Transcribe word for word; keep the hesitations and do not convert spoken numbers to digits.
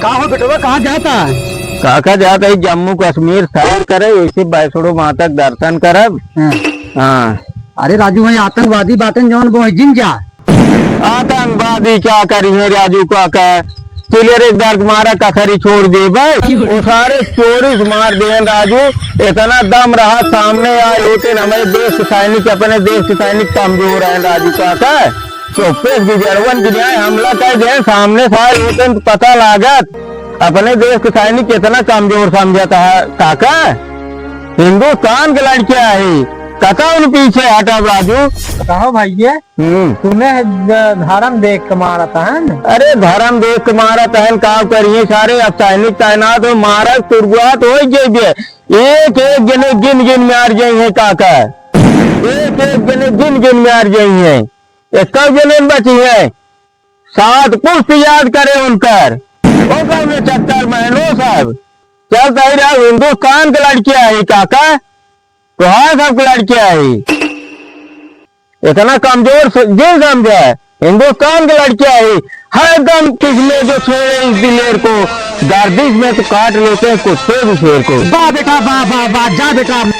का हो बेटवा, कहाँ जाता है? काका जात है जम्मू कश्मीर सैर करे, वैसे वैष्णो माता के दर्शन करब। हाँ। हाँ। अरे राजू, वहीं आतंकवादी बाटेन जौन, वो जिन जा। आतंकवादी क्या करी है राजू काका? चिलेर एक दर्द मारा कखरी छोड़ देबे। वो सारे चोरी से मार देन राजू। इतना दम रहा, सामने आए होते न हमारे देश के सैनिक, अपने देश के सैनिक कमजोर हैं राजू काका। चुप्पे से गुजरवन की न्याय हमला कर दे, सामने से आए होते न तो पता लागत। अपने देश के सैनिक कितना कमजोर समझता है काका। हिंदुस्तान के लड़के आए, कतउन पीछे हटब राजू। कहो भैया, हम्म। तुम्हें ध-, धर्म देख के मारत है न? अरे धर्म देख के मारत है न, का करिए सारे, अब सैनिक तैनात हो, मारत तुरगुआत हो जइबे। एक एक जने गिन गिन मार जाइए काका, एक एक जने गिन गिन मार जाइए। एक जने बची है, सात पुश्त याद करे उनकर, ओकर में चक्कर में नो सब। चलता ही रहा, हिंदुस्तान के लड़के आए काका, तोहार सब के लड़के आए। इतना कमजोर से, जिन समझे, हिंदुस्तान के लड़के आए। हर दम किसमें जो छेड़े इस दिलेर को, गर्दिश में तो काट लेते हैं कुत्ते भी शेर को। वाह बेटा, वाह, वाह, वाह, जा बेटा।